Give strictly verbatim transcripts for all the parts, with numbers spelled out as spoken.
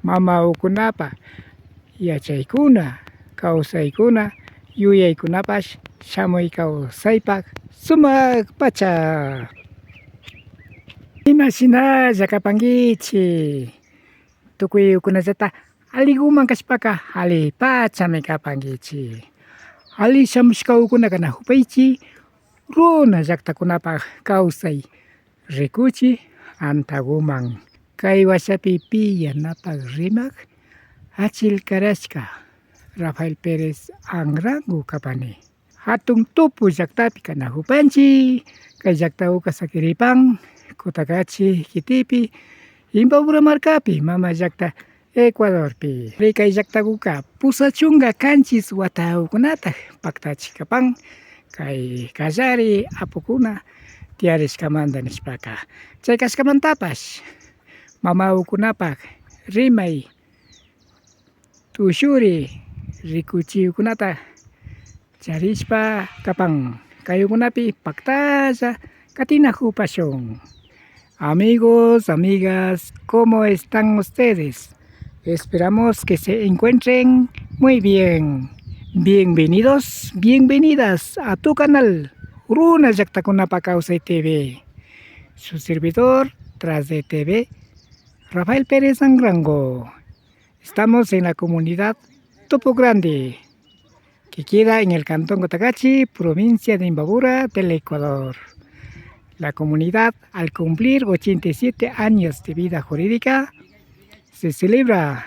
Mamakukunapa yachaykuna, kawsaykuna, yuyaykunapash shamuy kawsaypak sumak pacha. Imashinalla kapankichik, tukuykunallata alliguman kashpaka allipachami kapankichik. Alli shamushkakunaka kanajupaychik runa llaktakunapak kawsay rikuchik antaguman. Kay washapi pi yanapak rimak achil karashka Rafael Pérez Anrango kapani. Hatun Tupu llaktapi kanajupanchik, kay llaktakuka sakiripan Cotacachi kitipi, Imbabura markapi, mama llakta Ecuadorpi. Kay llaktakuka pusak chunka kanchis watakukunata paktachik kapan, kay kallari apukuna tiyarishkamanta nishpaka. Chay kashkamantapash mamakukunapak rimay tushuri rikuchikukunata charishpa kapan. Kaykunapi paktalla katinajupashun. Amigos, amigas, ¿cómo están ustedes? Esperamos que se encuentren muy bien. Bienvenidos, bienvenidas a tu canal Runa Llaktakunapak Kawsay T V. Su servidor, tras de T V, Rafael Pérez Anrango. Estamos en la comunidad Tupu Grande, que queda en el cantón Cotacachi, provincia de Imbabura del Ecuador. La comunidad, al cumplir ochenta y siete años de vida jurídica, se celebra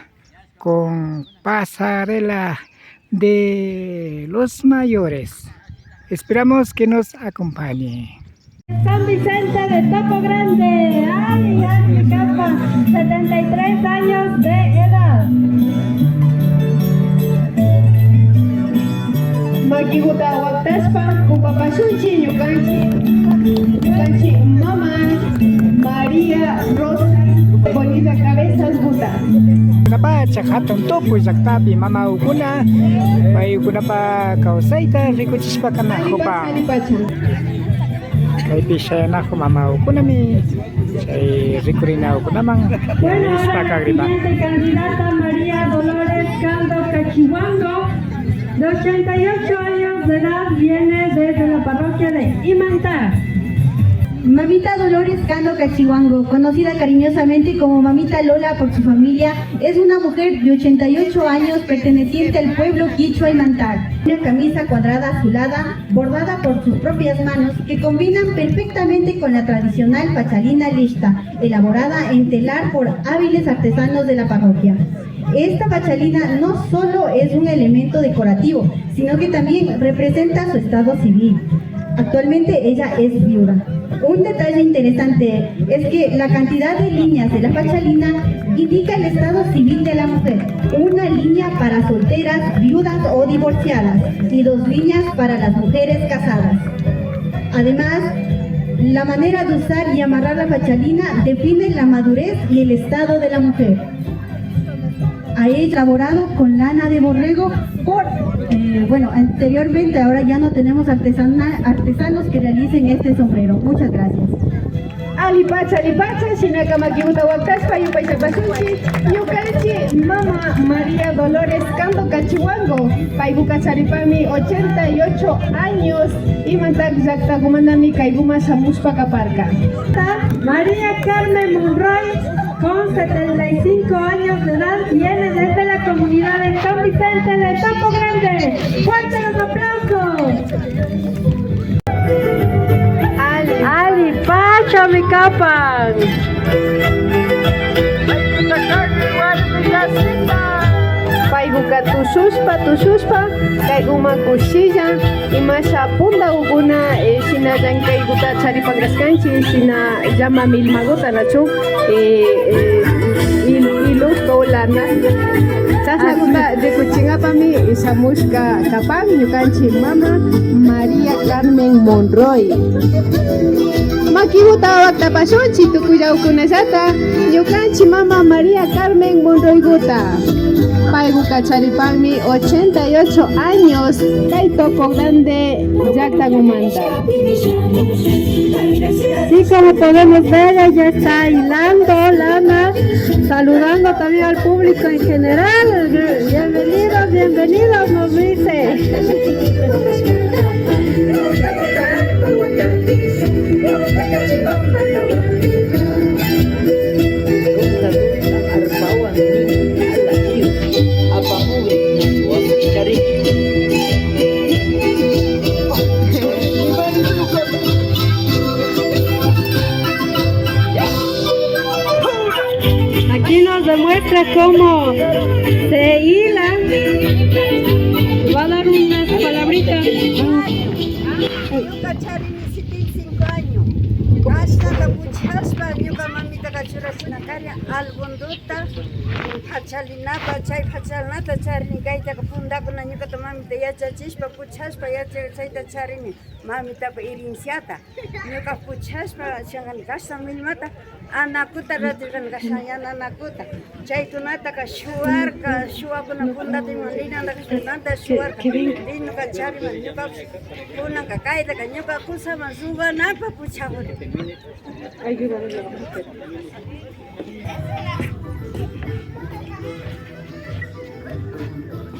con pasarela de los mayores. Esperamos que nos acompañe. San Vicente de Topo Grande, ay, ay, mi capa, setenta y tres años de edad. Makikuta waktashpa kupapashunchik ñukanchik, ñukanchik mama María Rosa Bonita Cabezaskuta. Pacha hatun tupu llaktapi mamakukuna, paykunapak kawsayta rikuchishpa kanakupan. Kaypi shayanakuk mamakukunami chay rikurinakukunaman. Bueno, ahora la siguiente candidata, María Dolores Cando Cachihuango, de ochenta y ocho años de edad, viene desde la parroquia de Imantá. Mamita Dolores Cando Cachihuango, conocida cariñosamente como Mamita Lola por su familia, es una mujer de ochenta y ocho años perteneciente al pueblo quichua Imantá. Una camisa cuadrada azulada bordada por sus propias manos que combinan perfectamente con la tradicional pachalina lista, elaborada en telar por hábiles artesanos de la parroquia. Esta pachalina no solo es un elemento decorativo, sino que también representa su estado civil. Actualmente ella es viuda. Un detalle interesante es que la cantidad de líneas de la pachalina indica el estado civil de la mujer. Una línea para solteras, viudas o divorciadas y dos líneas para las mujeres casadas. Además, la manera de usar y amarrar la pachalina define la madurez y el estado de la mujer. Ha elaborado con lana de borrego por, eh, bueno, anteriormente, ahora ya no tenemos artesana- artesanos que realicen este sombrero. Muchas gracias. Allipacha, allipacha, shinaka makikuta waktashpa yupaychapashunchik ñukanchik mama María Dolores Cando Cachihuango, paykuka charipanmi ochenta y ocho años, Imantá llaktakumanami kaykuman shamushpa kaparka. María Carmen Monroy, con setenta y cinco años de edad, viene desde la comunidad de San Vicente de Topo Grande. ¡Fuerte los aplausos! Allipachami kapan. Paykuka tushushpa, tushushpa, kaykuman kushilla, imasha puntakukuna, eh, shina llankaykuta charipankashkanchik, shina llama milmakuta, nachu? Eh, eh, il- ilusto lana. Chashnakuta rikuchinkapami shamushka kapan ñukanchik mama María Carmen Monroy. Makikuta waktapashunchik tukuyllakunallata ñukanchik mama María Carmen Monroykuta. Payguka charipanmi ochenta y ocho años kay Topo Grande llaktakumanta. Sí, como podemos ver, ella está hilando lana, saludando también al público en general. Bienvenidos, bienvenidos, nos dice. Aquí nos demuestra cómo se hila. Va a dar unas palabritas. Ñuka charini setenta y cinco años. Ashtaka puchashpa, ñuka mamitaka churachina karin algunduta, fachalinata, chay fachalinata charini, kaytaka pundakuna ñukata mamita yachachishpa, puchashpa, yacha-, chayta charini, mamitapa herenciata. Ñuka puchashpa, chankani kashna millmata, anakuta ratirkani kashna, yana anakuta. Chaykunataka shuwarka, shuwakuna puntata ima ninanta kashna, nanta shuwarka. Y ñuka chariman, ñuka kunanka kaytaka, ñuka kusaman ruwanapa puchakuni.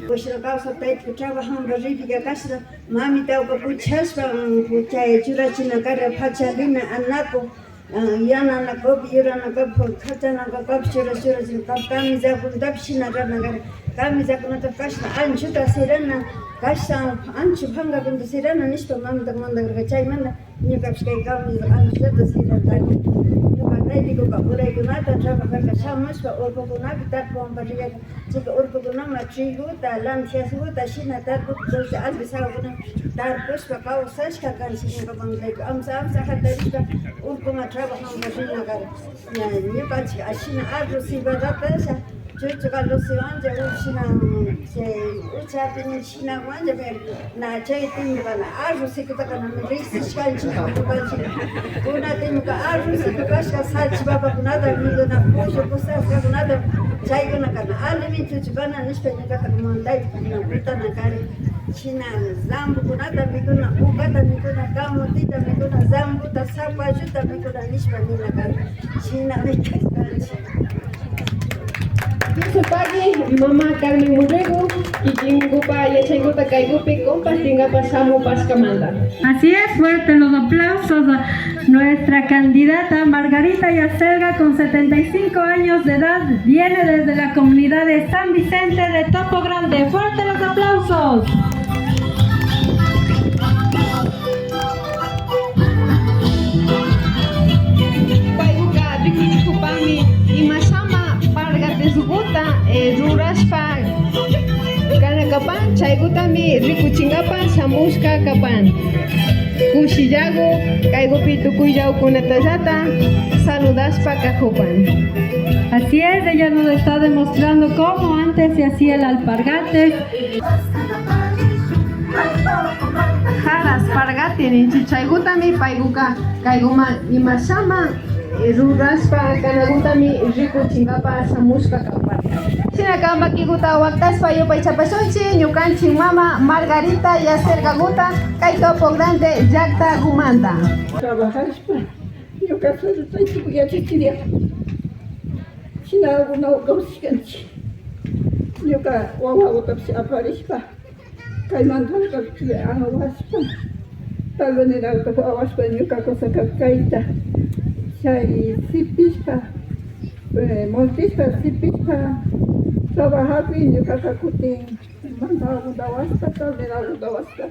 Kushna kawsa, payta trabajanpa ripika kashna, mamitaka puchashpa, mm, chay churachina karin fachalina, anaku, ah, yana anakupi, yura anakupi, kachana anakupi, chura, chura, chura, kamillakunatapish shina rana karin. Kamillakunata kashna anchuta sirana, kashna anchu pankakunata sirana nishpa mamitaka mandakarka. Chaymanta ñukapish kay kawmilla anchullata sirarkani. Ñuka kay rikuka uraykunata trabajarka, shamushpa urkukunapi tarpuwanpa riyarka. Chayka urkukunaman triguta, lantiasguta shina tarputa, dulce alves hawakuna tarpushpa kawsashka kanchik ñukamanrayku. Amsa amsa hatarishpa urkuman trabajanpa rina karin. Ña, ñukanchik ashina arroz cebadata, chuchu caldo siwanlla, shina, chay uchapi shinawanlla, pero na chay tiempoka na arroz secotaka na riksishkanchik, ñukanchik. Kuna tiempoka arroz seco kashka, salchipapakunata, mikuna, pollo cosaskunata, chaykunaka na alimentochu kana nishpa ñukata mandayta, na gustana karin. Shina zambukunata mikuna, ukata mikuna, kamutita mikuna, zambuta, zapalluta mikuna nishpa nina karin. Shinami kashkanchik. Dios pagui, mama Carmen Murrego, kikinkupa yachaykuta kaykupi compartinkapa shamupashkamanta. Así es, fuerte los aplausos. Nuestra candidata Margarita Yacerga, con setenta y cinco años de edad, viene desde la comunidad de San Vicente de Topo Grande. Fuerte los aplausos. Paykuka rikuchikupanmi imashama pargatesguta, eh, rurashpa kana kapan, chaykutami rikuchinkapa shamushka kapan. Kushillagu kaykupi tukuyllakunatallata saludashpa kakupan. Así es, ella nos está demostrando cómo antes se hacía el alpargate. Jaras pargate ninchik, chaykutami paykuka kaykuman imashama, eh, rurashpa kanakutami rikuchinkapa shamushka kapan. Shinaka makikuta waktashpa yupaychapashunchik ñukanchik mama Margarita Yacergakuta kay Topo Grande llaktakumanta. Trabajashpa ñuka suegrotayku yachachirka. Shinakunawan kawsashkanchik. Ñuka wawakutapish aparishpa, kaymanta awashpa, talvenerakuta awashpa, ñuka kusaka kayta, chay sipishpa, eh, multishpa, sipishpa, trabajapi ñukaka kutin mandakuta awashpa, talvenerakuta awashpa,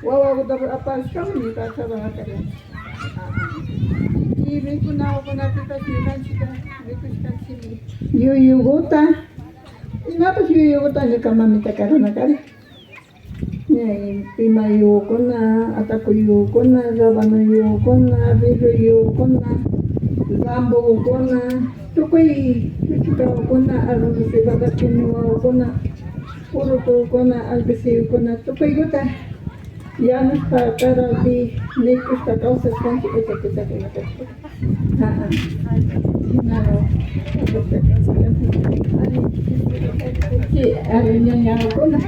wawakuta aparishpami ñuka trabajarkani. Y mikunakunapipash ñukanchikka mikushkanchikmi. Yuyukuta, imapash yuyukuta ñuka mamita karana karin. Ña, pimayukuna, atakuyukuna, rabanuyukuna, berroyukuna, zambukuna, tukuy chuchukakuna, arroz cebada, piñuwakuna, purutukuna, albeceyukuna, tukuykuta yanushpa, karapi mikushpa kawsashkanchik, etakutakuna kashpa. Ajá. Claro. Ari, ña, ña, kuna.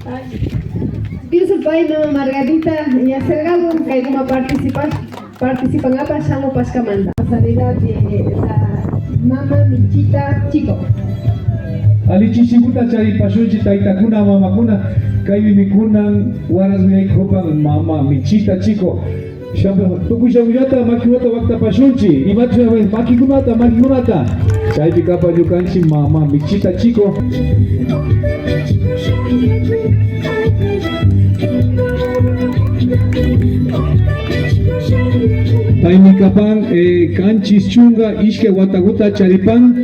Ay. Dios pay, mama Margarita, ña sergado, kaykuma participa-, participankapak shamupashkamanta. Salida de la mama Michita Chico. Alli chishikuta charipashunchik taytakuna, mamakuna, kaymi kunan waras yaykupan mama Michita Chico. Shamu-, tukuy shamullata makikunata waktapashunchik. Imata makikunata, makikunata. Chaypi kapan ñukanchik mama Michita Chico. Paymi kapan, eh, kanchis chunka ishkay watakuta charipan.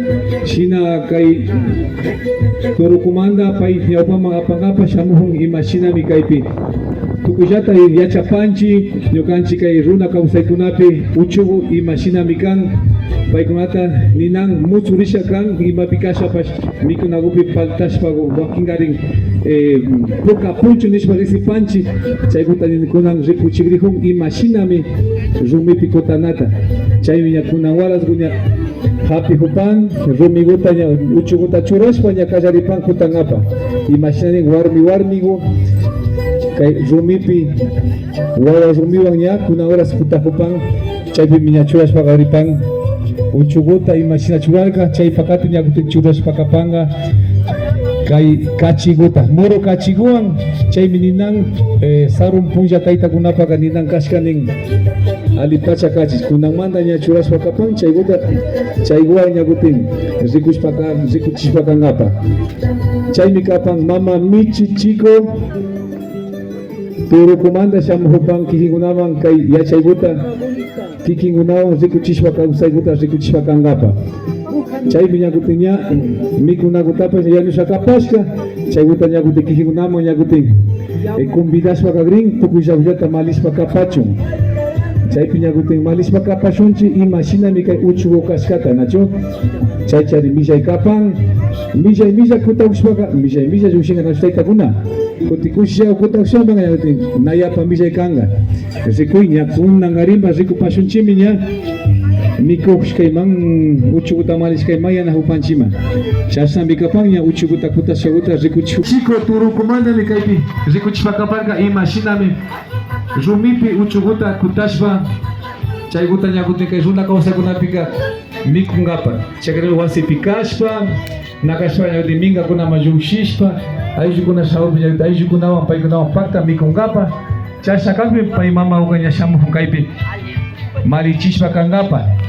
Shina kay Turukumanta pay ñawpaman apankapak shamukun, imashinami kaypi. Tukuyllata yachapanchik, ñukanchik kay runa kawsaykunapi uchuku imashinami kan, paykunata ninan mutsurishka kan, imapi kashpapash mikunakupi paltashpa wakinkarin, eh, puka punchu nishpa riksipanchik, chaykuta kunan rikuchikrijun imashinami rumipi kutanata. Chaymi ña kunan warasku ña japikupan, rumikuta ña uchukuta churashpa ña kallaripan kutankapak. Imashina nin, warmi warmiku kay rumipi wawa rumiwan ña kunan horas kutakupan, chaypimi ña churashpa karipan uchukuta, imashina churarka, chaypakata ña kutin churashpa kapanka kay kachikuta, muru kachikuwan, chaymi ninan, eh, sarun punlla taytakunapaka ninan kashka nin. Allipacha kachik, kunanmanta ña churashpa kapan, chaykuta, chaykuwan ña kutin rikushpa ka-, rikuchishpa kankapak. Chaymi kapan mama Michi Chico, Turukumanta shamukupan kikinkunaman kay yachaykuta, kikinkunawan rikuchishpa kawsaykuta rikuchishpa kankapak. Chaypi ña kutin ña mikunakutapash yanushka kapashka, chaykuta ña kutin kikinkunaman ña kutin, eh, convidashpa kakrin, tukuy llakllata malishpa kapachun. Chaypi ña kutin malishpa kapashunchik imashinami kay uchuku kashkata, nachu? Chaychari millay kapan, millay millay kutakushpaka, millay millay llukshinka, nachu taytakuna? Kutin kushilla kutakushpaman ña kutin na yapa millay kanka. Rikuy, ña kunankarinpa rikupashunchikmi ña mikushkayman, uchukuta malishkayman yanakupanchikman. Chashnami kapan ña uchukuta kutashkakuta rikuchik. Chico Turukumantami kaypi rikuchishpa kaparka imashinami rumipi uchukuta kutashpa, chaykuta ña kutin kay runa kawsaykunapika mikunkapak. Chakrayku wasipi kashpa, na kashpa ña kutin minkakunaman llukshishpa, ayllukuna shamupi ña kutin ayllukunawan paykunawan pakta mikunkapak. Chashna kakpi pay mama uka ña shamukun kaypi malichishpa kankapak.